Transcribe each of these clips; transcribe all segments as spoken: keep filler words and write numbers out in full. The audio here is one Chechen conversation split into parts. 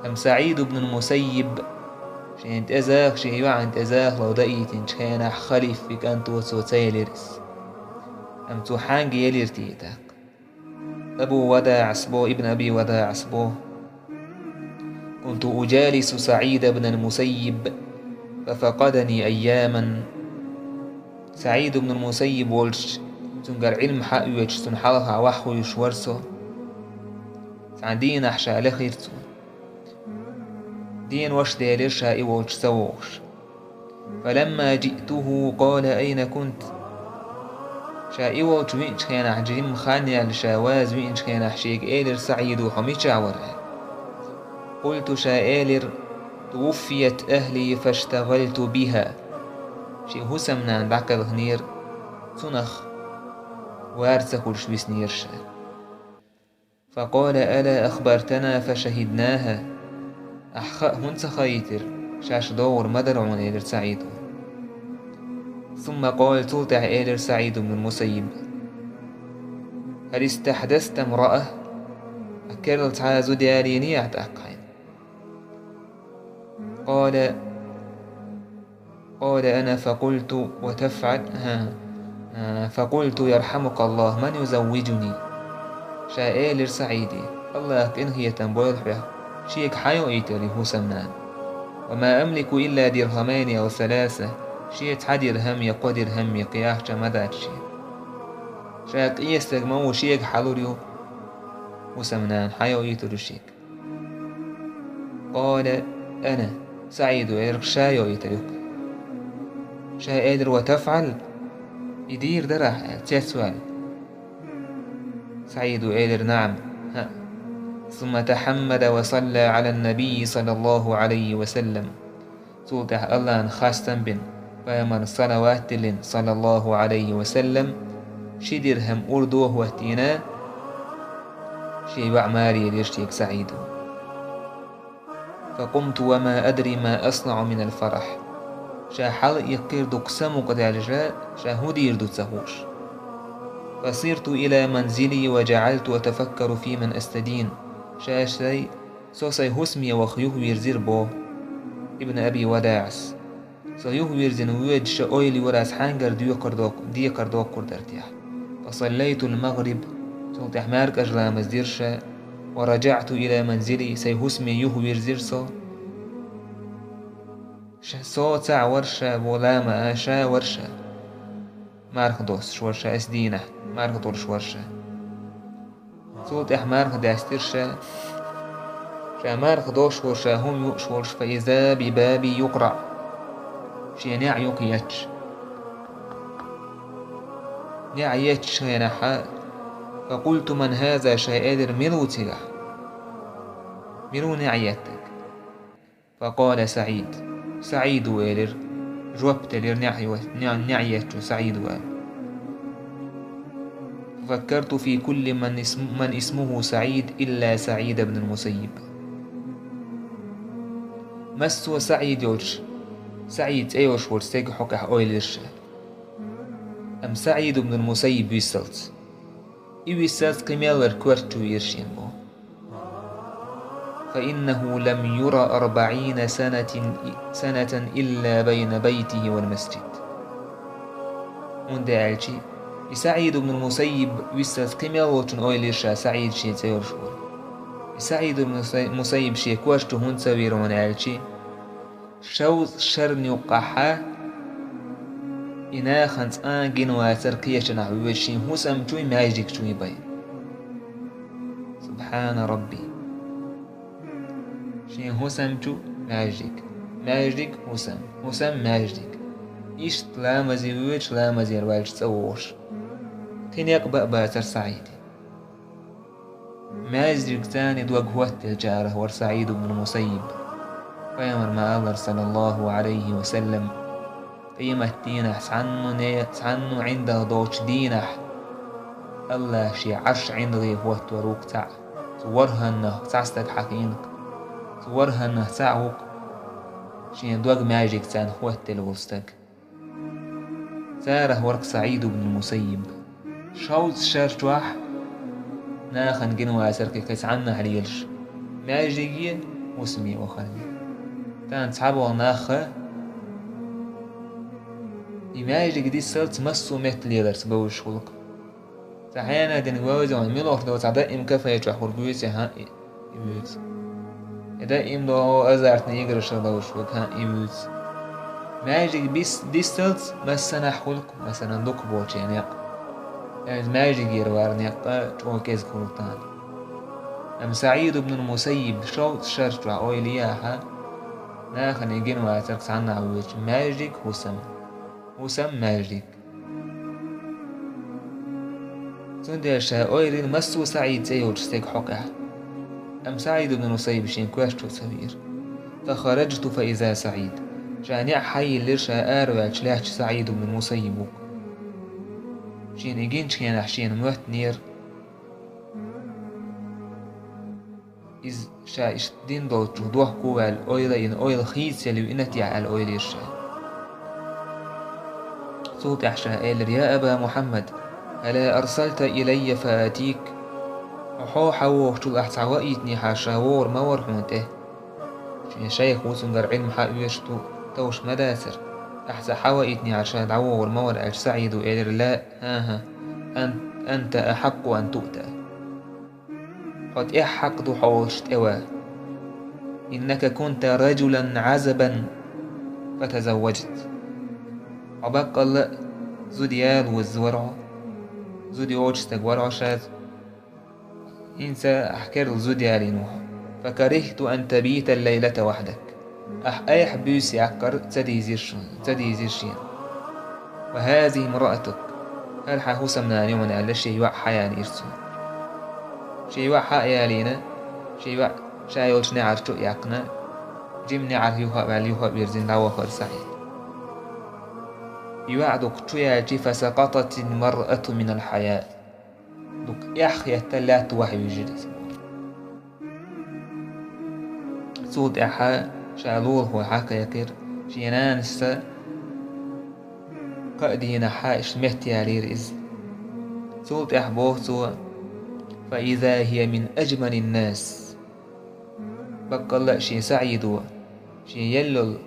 Амма СаӀид ибн ал-Мусаййиб шен тӀезаха, шен йоӀан тӀезахало даийтинчу хенахь халифан кӀанто цо ца елира иза. Амма цо хьаьнга елира те тӀаккха? Абу ВадаӀас бо, ибн Аби ВадаӀас бо: «كنت أجالس سعيد بن المسيب ففقدني أياما». СаӀид ибн ал-Мусаййиб волчу, цуьнгара Ӏилма хьаоьцуш, цунна хьалха ваха хьуьйсуш вара со. Цхьана дийнахь ша лехира цунна. Денош делира ша и волчу ца вогӀуш. «فلما جئته قال: أين كنت؟» Ша и волчу веъчу хенахь, жимма хан яьлла ша ваза веъчу хенахь, шега элира СаӀида: «Хьо мичахь вара?» аьлла. «قلت», ша элира: «توفيت أهلي فاشتغلت بها». Шен хӀусамнана дӀакхелхинера, цунах вар ца хуьлуш виснера ша. «فقال: ألا أخبرتنا فشهدناها؟» Ахь хаа хӀунда ца хаийтира, шаьш догӀур ма дара хьуна, элира СаӀида. «ثم قال», цул тӀаьхьа элира СаӀид ибн ал-Мусаййиб: «هل استحدثت امرأة؟» Хьан керла цхьа а зуда ялийний ахь тӀаккха хьайна? «قال: قال أنا فقلت: وتفعل؟ ها، ها، فقلت: يرحمك الله، من يزوجني؟» Ша элира СаӀиде: «АллахӀа къинхетам бойла хьох, шега хьан йоуьйтур ю хӀусамнана? وما أملك إلا درهمين أو ثلاثة». Шен цхьа дирхам я кхо дирхам я кхин ахча ма дац шен. Ша къен стаг ма ву, шега хьан лур ю хӀусамнана, хьан йоуьйтур ю шега? «قال: أنا». СаӀида элира: «Ша йоуьйтур ю-кх». Ша элира: «وتفعل؟» И дийр дара ахь аьлла, цецваьлла. СаӀида элира: «نعم». ХӀаъ. «ثم تحمد وصلى على النبي صلى الله عليه وسلم». Цул тӀаьхьа АллахӀна хастам бина, пайхамарна салават диллина, саллаллаху Ӏалайхи ва саллам, ши дирхам урдо хӀоттийна, шен йоӀ маре елира шега СаӀида. «فقمت وما أدري ما أصنع من الفرح». Ша хьалаиккхира дукха самукъадаьлча, ша хӀун дийр ду ца хууш. «فصرت إلى منزلي وجعلت أتفكر في من أستدين». Ша шай, со сайн хӀусаме ваха юхавирзира боху Ибн Аби ВадаӀас. Со юхавирзина воьдуш ша ойла йора ас хьаьнгара декхар док-, декхар доккхур дара техьа. «فصليت المغرب», цул тӀаьхьа маьркӀажа ламаз дира ша, «ورجعت إلى منزلي», сайн хӀусаме юхавирзира со. Ша, со цхьаъ вара ша, бо лама а ша вара ша. Марха доссуш вара ша, ас дийнахь, марха долуш вара ша. Цул тӀаьхьа марха даьстира ша. Ша марха доссуш волу ша хӀума юуш волуш, «فإذا ببابي يقرع». Шен неӀ юкъа етташ. НеӀ етташ хенахьа, «فقلت: من هذا؟» Ша элира: «Мила ву цигахь? Мила ву неӀ еттарг?» «فقال: سعيد». «СаӀид ву», — элира. Жоп делира неӀ йо-, неӀ, неӀ еттачо: «СаӀид ву», — аьлла. «ففكرت في كل من اسم-، من اسمه سعيد إلا سعيد بن المسيب». Массо а СаӀид йолчу, СаӀид цӀе йолуш волчу стеган хьокъехь ойла йира ша. Амма СаӀид ибн ал-Мусаййиб виссалц. И виссалц кхин мел вара коьрта чу вийра шена боху. «فإنه لم ير أربعين سنة، سنة إلا بين بيته والمسجد». ХӀунда аьлча, и СаӀид ибн ал-Мусаййиб виссалц кхин мел волчун ойла йира ша, СаӀид шен цӀе йолуш волу. И СаӀид ибн Мусай-, Мусаййиб шен коьрта чу хӀунда ца вийра хьуна аьлча, шовзткъа шарна юккъехьа и нахана цкъа а гина вацара кхечанхьа воьдуш шен хӀусам чуй, маьждиг чуй бен. Субхьана Рабби! Шен хӀусам чу, маьждиг, маьждиг, хӀусам, хӀусам, маьждиг. Иштта ламазе воьдуш, ламазера ваьлча цӀа вогӀуш. Кхин некъ бан а бацара СаӀида. Маьждигца и дог хӀоттаделлачарах вара СаӀид ибн Мусаййиб. Пайхамара ма-аллара, саллаллаху Ӏалайхи ва саллам, къематдийнахь цхьанна не-, цхьанна ӀиндагӀ доцучу дийнахь АллахӀа шен Ӏарш ӀиндагӀе хӀоттор ву-кх цхьаъ, цу ворхӀаннах цхьа стаг хьахийна-кх, цу ворхӀаннах цхьаъ ву-кх шен дог маьждигца хӀоттаделла волу стаг. Царах вара-кх СаӀид ибн Мусаййиб. Шовзткъа шар чохь нахана гина вацара-кх и кхин цхьаннахь лелаш. Маьждиге, Хусаме вахар. Тахана цхьаболу нах и маьждиг дисалц массо а метта леларца бовзуш хуьлу-кх. Цхьа хьенан динан вевза ван милохь до цхьа даим кафе чохь хург вуьйцу, хьан и, и вуьйцу. И даим до азартный играш долуш ву, хьан и вуьйцу. Маьждиг бис-, дисалц массанахь хуьлу-кх, масалан, дукхахболчийн некъ. Иза маьждигера вар некъ а чӀогӀа кӀезиг хуьлу тахана. Амма СаӀид ибн Мусаййиб шовзткъа шар чохь ойла яхьа, нахана гина вацарг цхьанна а воьдуш, маьждиг хӀусам. ХӀусам маьждиг. Цундела ша ойла йина массо а СаӀид цӀе йолчу стеган хьокъехь. Амма СаӀид ибн Мусаййиб шен коьрта чу ца веара. فخرجت فإذا سعيد. Ша неӀ хьайиллира, ша араваьлча лаьтташ СаӀид ибн Мусаййиб ву-кх. Шена и гинчу хенахь шена моьттинера. Иза ша иштта дина долчух дохко а ваьлла, ойла а йина, ойла хийцаелла ю и нетехь аьлла ойла йира ша. Цул тӀаьхьа ша элира: «Я Аба Мухьаммад, ألا أرسلت إلي فآتيك؟ Хьо хьо хьан вохучул ахь цхьа ваийтинехьара ша вогӀур ма вара хьуна тӀе?» Шен шайх ву, цуьнгара Ӏилма хьан оьшуш ту-, товш ма дацара. «Ахь цхьа хьан ваийтинехьара ша дӀавогӀур ма вара», аьлча, СаӀидо элира: «لا, хӀан-хӀа, ан-, أنت أحق أن تؤتى». Хьо тӀех хьакъ ду хьо волуш тӀе ван. إنك كنت رجلا عزبا فتزوجت. Хьо баккъалла а зуда ялоза вара хьо, зуда йоцуш стаг вара хьо шаьш. ХӀинца ахь керла зуда ялийна ву хьо. فكرهت أن تبيت الليلة وحدك. Ахь айхьа буьйса яккхар ца дийзира шуна, ца дийзира шена. وهذه امرأتك. ХӀара хьан хӀусамнана ю хьуна аьлла, шен йоӀ хьаяьлийра цо. Шен йоӀ хьаялийна, шен йоӀ ша йолчу неӀарчу а яьккхина, жима неӀарх юха а ваьлла, юха а вирзина дӀавахара СаӀид. ЙоӀ дукха чу яьлча, فسقطت المرأة من الحياء. Дукха эхь хетта лаьтта вахьа вижира иза. Цул тӀаьхьа ша лулахо хьакхайкхира, шен нанас кхаа дийнахь иштта метта ялийра иза. Цул тӀаьхьа боху цо: فإذا هي من أجمل الناس. Баккъалла а шен СаӀидо, шен еллал,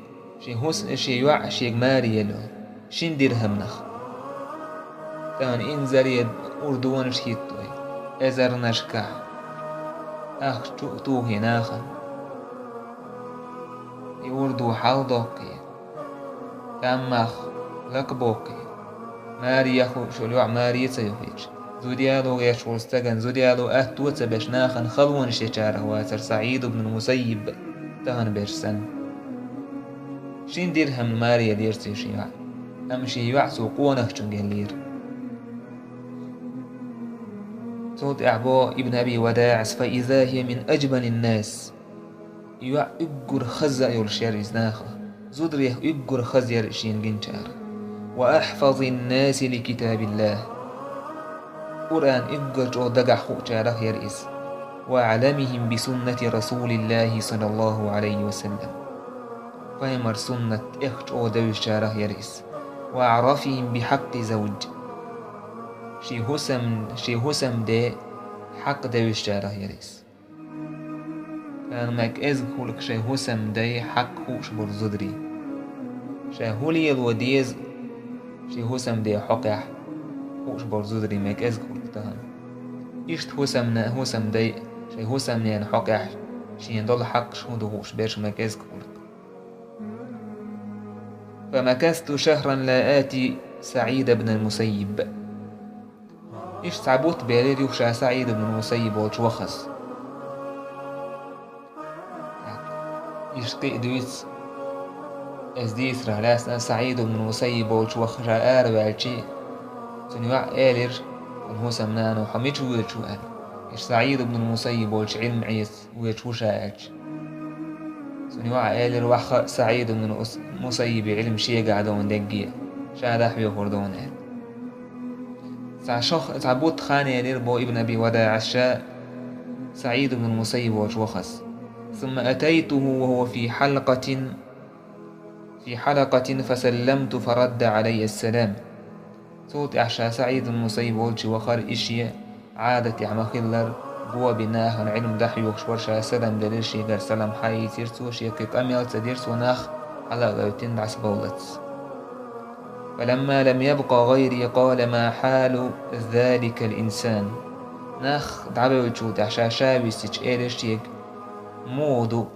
шен хӀус-, шен йоӀ шега маре еллал, шин дирхӀамнах. Тахана инзаре урдонаш хӀитталой, эзарнашкахь, ахча чу а тухий нахана. И урдо хьалдоккхий, тӀаммах лакхабоккхий, маре яха лууш йолу йоӀ маре а ца юхуьйтуш, зуда яло гӀерташ волу стагана зуда яло аьтто а ца беш, нахана халонаш ечарах вацара СаӀид ибн Мусаййиб тахана берш санна. Шин дирхӀамна маре елира цуьнан шен йоӀ, амма шен йоӀ цо къонахчунга еллера. Цул тӀаьхьа боху Ибн Аби ВадаӀас: فإذا هي من أجمل الناس. И йоӀ уггар хаза йолуш яра иза нахах. Зударех уггар хаза яра и шена гинчарах. وأحفظ الناس لكتاب الله. Къуръан уггар чӀогӀа дагахь хуучарах яра иза. وأعلمهم بسنة رسول الله صلى الله عليه وسلم. Пайхамар суннат тӀех чӀогӀа девзачарах яра иза. وأعرفهم بحق زوج. Шен хӀусам-, шен хӀусамден хьакъ девзачарах яра иза. Царна ма кӀезиг хуьлу-кх шайн хӀусамдайн хьакъ хууш болу зударий. Ша хӀун лело деза шен хӀусамден хьокъехь хууш болу зударий ма кӀезиг хуьлу-кх тахана. Иштта хӀусамна-, хӀусамдай шайн хӀусамненан хьокъехь шена долу хьакъаш хӀун ду хууш берш ма кӀезиг хуьлу-кх. فمكثت شهرا لا آتي سعيد بن المسيب. Иштта цхьа бутт белира юха ша СаӀид ибн Мусаййиб волчу вахаза. Иштта кхин а дуьйцу, иза дийцарехь лаьцна СаӀид ибн Мусаййиб волчу ваха ша араваьлчи, цуьнан йоӀ элира, цуьнан хӀусамнано: «Хьо мича воьдуш ву?» аьлла. Иштта СаӀид ибн Мусаййиб волчу Ӏилма Ӏеса воьдуш ву ша аьлча. Цуьнан йоӀа элира: «Ваха, СаӀид ибн Ус-, Мусаййиби Ӏилма шегахь довна дегге, ша дӀахьоьхур довна», аьлла. Цхьа шох-, цхьа бутт хан елира бо Ибн Аби ВадаӀас ша СаӀид ибн Мусаййиб волчу вахаза. ثم أتيته وهو في حلقة، في حلقة فسلمت فرد علي السلام. Цул тӀаьхьа ша СаӀид ибн Мусаййиб волчу вахара, и шен Ӏадатехь ма-хиллара, Го бина нахана Ӏилма дӀахьоьхуш вара, ша салам делира шийгара, салам хьаийцира цо, шега къамел ца дира цо, нах хьала а гӀевттина дӀасабовллалц. فلما لم يبق غيري قال: ما حال ذلك الإنسان؟ Нах дӀабевллачул тӀехьа ша ша висча, элира шега: «Муха ду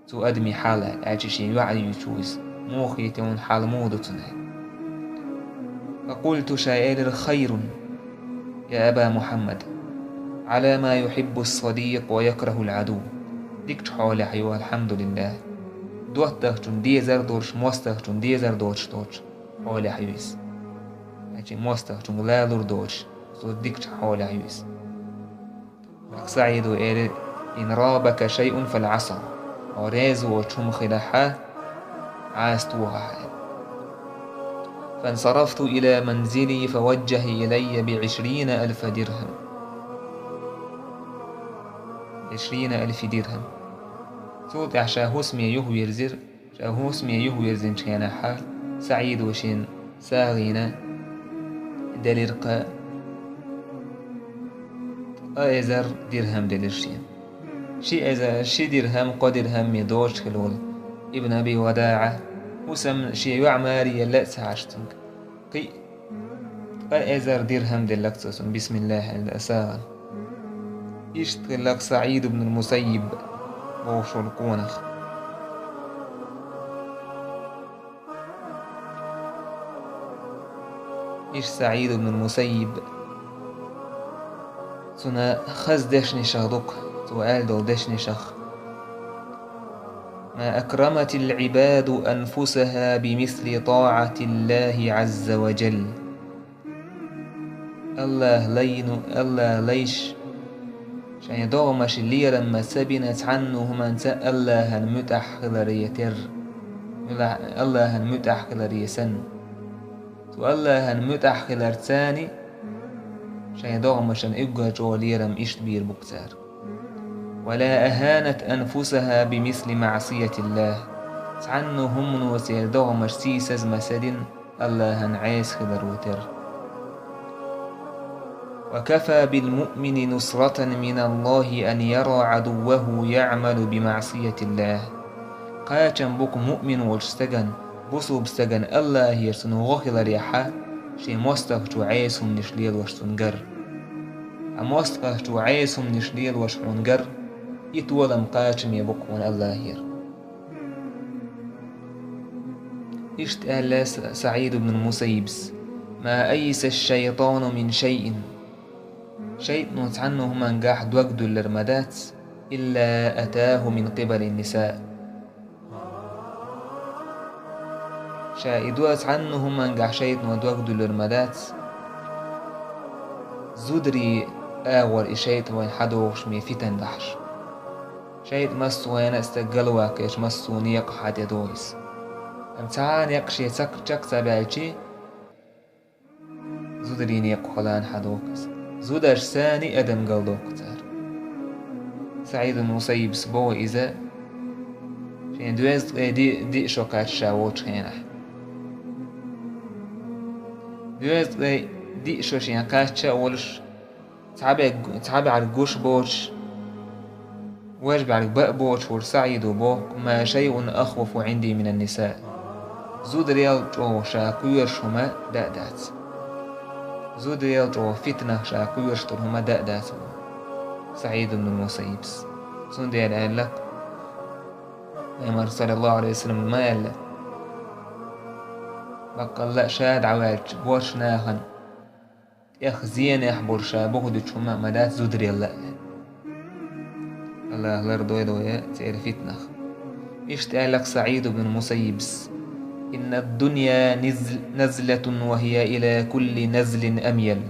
цу адамий хьал?» — аьлла. Аьлча шен йоӀа юьйцу иза: «Муха хета хьуна хьал, муха ду цун?» — аьлла. فقلت, ша элира: خير يا أبا محمد، على ما يحب الصديق ويكره العدو. Дикачу хьолехь ю, алхьамдулиллахӀ. ДоттагӀчун дезар долуш, мостагӀчун дезар доцуш долчу хьолехь ю иза. Значит, мостагӀчунга лалур доцуш, цо дикачу хьолехь ю иза. СаӀида элира: إن رابك شيء فالعصا. Хьо реза воцуш хӀума хилахь, Ӏаса тохахь. فانصرفت إلى منزلي فوجه إلي بعشرين ألف درهم. عشرين ألف درهم. Цул тӀаьхьа ша хӀусаме юхавирзира, ша хӀусаме юхавирзинчу хенахь, СаӀида шен сагӀина делира кхо, ткъа эзар дирхам делира шена. Ши эзар, ши дирхам, кхо дирхам ме доцуш хилла волу Ибн Аби ВадаӀа, хӀусам шен йоӀ маре елла а ца Ӏаш цуьнга. Кхин а ткъа эзар дирхам делларг цо цунна, бисмиллахӀ аьлла, сагӀина. Иштта хилла-кх СаӀид ибн Мусаййиб бохуш волу къонах. Иштта СаӀид ибн Мусаййиб, цуьнан хаза дешнашах ду-кх, цо аьлла долу дешнашах: ما أكرمت العباد أنفسها بمثل طاعة الله عز وجل. АллахӀ лайна, АллахӀ лайш, шайн догӀмаш лерам ма ца бина цхьанна хӀуманца АллахӀан муьтӀахь хиларе терра, АллахӀан муьтӀахь хиларе санна. Цу АллахӀан муьтӀахь хиларца царна шайн догӀмашна уггар чӀогӀа лерам иштта бийр бу-кх цара. ولا أهانت أنفسها بمثل معصية الله. Цхьанна хӀумано церан догӀмаш сийсаз ма ца дина, АллахӀан Ӏеса хиларо терра. وكفى بالمؤمن نصرة من الله أن يرى عدوه يعمل بمعصية الله. Кхачам бу-кх муъмин волчу стагана, бусулба стагана АллахӀера цунна гӀо хиларехь, шен мостагӀчо Ӏеса хӀуманаш лелош цунна гар. Хьан мостагӀчо Ӏеса хӀуманаш лелош хьуна гар, и толам кхачаме бу-кх хьуна АллахӀера. Иштта аьлла Са-, СаӀид ибн Мусаййибс: ما أيس الشيطان من شيء. ШайтӀано цхьанна хӀумангахь дог дуьллур ма дац, إلا أتاه من قبل النساء. Ша и дог цхьанна хӀумангахь шайтӀано дог дуьллур ма дац, зударийн агӀор и шайтӀа вайна хьадогӀуш ме фитан дахьаш. ШайтӀа массо а вайна а стаг галваккхийча массо а некъа хьа тӀе догӀу иза. Амма цхьа а некъ шен ца, чекх ца баьлчи, зударийн некъа хьалана хьадоху иза. Зударшца царна адам галдоккху цара. СаӀид ибн Мусаййибс боху иза, шен доьзткъе диъ, диъ шо кхаьчча ша волчу хенахь. Доьзткъе диъ шо шен кхаьчча а волуш, цхьа бӀаьрг, цхьа бӀаьрг гуш боцуш, важа бӀаьрг баа боцуш волу СаӀидо боху: ما شيء أخوف عندي من النساء. Зударел чӀогӀа ша кхоьруш хӀума даа дац. Зударел чӀогӀа фитнах ша кхоьруш долу хӀума даа дац, боху СаӀид ибн Мусаййибс. Цундела аьлла-кх Пайхамара, саллаллаху Ӏалайхи ва саллам, ма аьлла: баккъалла а ша дӀаваьлча боьрша нахана тӀех зенехь болу ша бухадуьтуш хӀума а ма дац зударелла а. АллахӀа лардойла вай церан фитнах. Иштта аьлла-кх СаӀид ибн Мусаййибс: إن الدنيا نزل-، نزلة وهي إلى كل نزل أميل.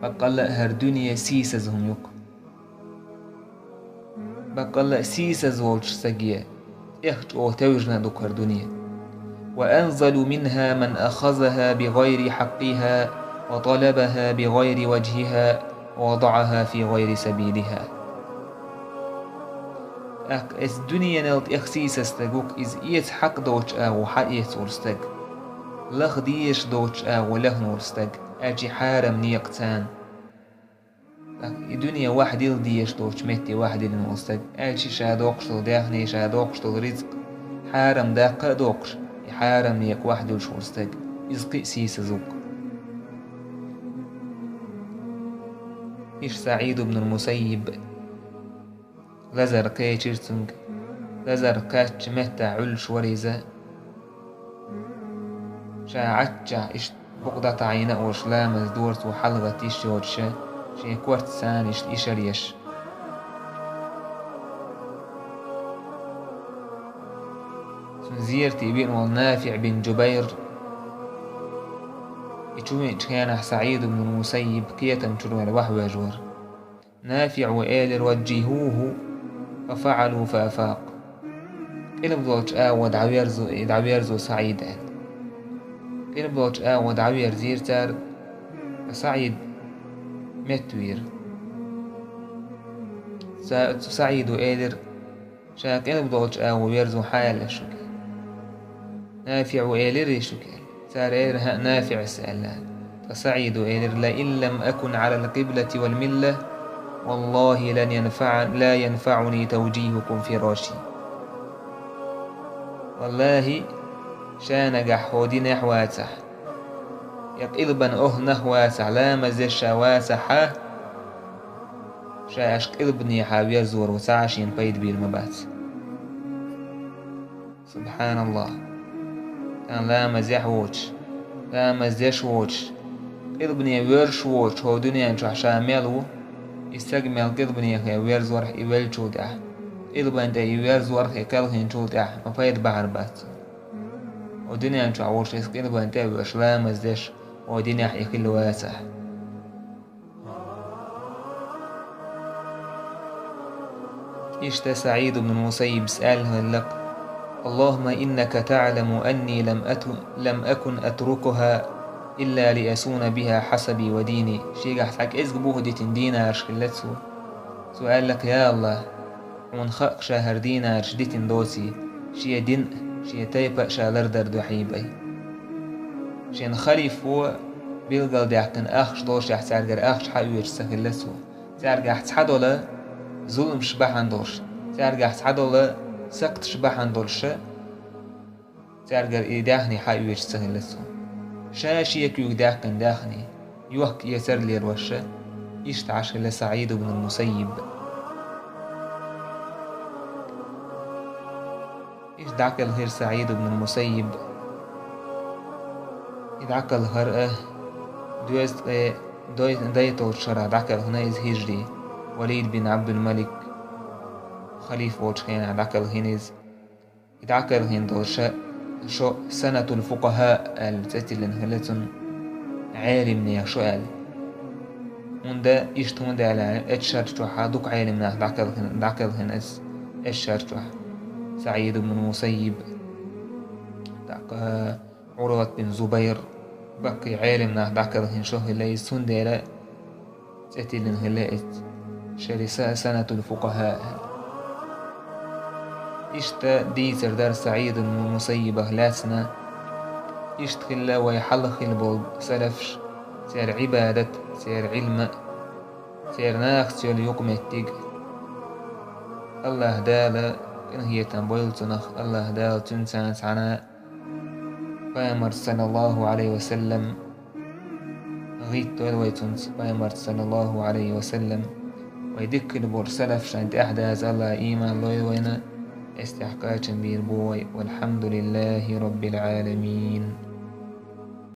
Баккъалла а хӀара дуьне сийсаза хӀума ю-кх. Баккъалла а сийсаз волчу стаге тӀех чӀогӀа тевжина ду-кх хӀара дуьне. وأنزل منها من أخذها بغير حقها وطلبها بغير وجهها ووضعها في غير سبيلها. ТӀаккха эцу дуьненал тӀех сийсаз стаг ву-кх иза эца хьакъ доцучу агӀор хьаэца волу стаг, лаха дезаш доцучу агӀор лехна волу стаг, аьлчи хьарам некъаца. ТӀаккха и дуьне вахьа дилла дезаш долчу метте вахьа диллина волу стаг, аьлча ша доккхуш долу даьхни, ша доккхуш долу рицкъ хьарам даккха а доккхуш, и хьарам некъа вахьа дуьллуш волу стаг, иза кхин а сийсаза ву-кх. Иштта СаӀид ибн ал-Мусаййиб лазар кхечира цуьнга, лазар кхаьчча меттахь Ӏуьллуш вара иза. Ша Ӏаччахь иштта букъа дӀатаӀийна а волуш ламаз дора цо хьалагӀатта йиш йоцуша, шен корта царна иштта ишар еш. Цуьнан зерате веана волу НафиӀ бин Джубайр, и чу веанчу хенахь СаӀид ибн Мусаййиб кхетам чуьра ваьлла вахьавоьжна вара. НафиӀа элира: «وجهوه ففعلوا فأفاق». «Къилба долчу агӀо дӀаверзо, дӀаверзо, СаӀид», – аьлла. Къилба долчу агӀо дӀаверзийра цара, СаӀид меттавийра. Са-, СаӀида элира: «Ша къилба долчу агӀо верзо хьан аьлла шуьга?» НафиӀа элира шуьга. Цара элира: «ХӀаъ, НафиӀас аьлла». Ткъа СаӀида элира: «لئن لم أكن على القبلة والملة والله لن ينفع-، لا ينفعني توجيهكم فراشي». Валлахи, ша нагахь хӀокху динехь вацахь, я къилбан охӀланах вацахь, ламаз деш ша вацахь, ша аша къилбанехьа верзор ву, цхьа а шена пайда бийр ма бац. СубхьаналлахӀ! Тхан ламазехь воцуш, ламаз деш воцуш, къилбане воьрзуш воцуш хӀокху дуьнен чохь ша мел ву, и стаг мел къилбанехьа верзорх и веллачул тӀаьхьа, къилбан тӀе и верзорх и кхелхинчул тӀаьхьа ма пайда бахьар бац цунна. ХӀокху дуьнен чохь волуш иза къилбан тӀе а воьрзуш, ламаз деш, хӀокху динехь и хилла вацахь. Иштта СаӀид ибн Мусаййибас аьлла хилла-кх: «اللهم إنك تعلم أني لم أت-، لم أكن أتركها إلا لأصون بها حسبي وديني». Шегахь цхьа кӀезиг буха дитина динарш хилла цо. Цо аьлла-кх: «Я АллахӀ, хьуна хаьа-кх ша хӀара динарш дитина доций, шен дин а, шен тайпа а ша лардар дуьхьий бен». Шен халифо билгалдаьккхина ахча долушехь, цаьргара ахча схьаоьцуш ца хилла цо. Цаьргахь цхьадолу зуламаш бахьана долуш, цаьргахь цхьадолу сакхташ бахьана долуша, цаьргара и даьхни схьаоьцуш ца хилла цо. Ша шен куьйга даьккхина даьхни йохка-эцар лелоша, иштта Ӏаш хилла СаӀид ибн Мусаййиб. Иштта дӀакхелхира СаӀид ибн Мусаййиб. И дӀакхелхар а доьзткъе дой-, дайталгӀачу шарахь дӀакхелхина иза хӀижри, Валид бин Абдул-Малик халифа волчу хенахь дӀакхелхина иза. И дӀакхелхина долу ша-, шо Санатул-фукъахӀа аьлла цӀе тиллина хилла цунна, Ӏелимнех шо аьлла. ХӀунда иштта, хӀунда аьлла, эцу шар чохь дукха Ӏелимнах дӀакхелхина, дӀакхелхина эцу, эцу шар чохь СаӀид ибн Мусаййиб, тӀаккха Ӏурват бин Зубайр, баккхий Ӏелимнах дӀакхелхина шо хилла иза, цундела цӀе тиллина хилла эцу шаре Са-, Санатул-фукъахӀа аьлла. Иштта дийцар дара СаӀид ибн Мусаййибах лаьцна, иштта хилла вай хьалха хилла болу салафаш, церан Ӏибадат, церан Ӏилма, церан нахаца йолу юкъаметтиг. АллахӀ Дала къинхетам бойла цунах, АллахӀ Дала цуьнца цхьаьна Пайхамарца, саллаллаху Ӏалайхи ва саллам, гӀиттойла вай цуьнца, Пайхамарца, саллаллаху Ӏалайхи ва саллам. Вай дика хилла болу салаф шайн тӀаьхьа даза АллахӀа ийман лойла вайна, эс тӀехь кхачам бийр бу вай. Валхьамдулиллахи Роббил Ӏаламин.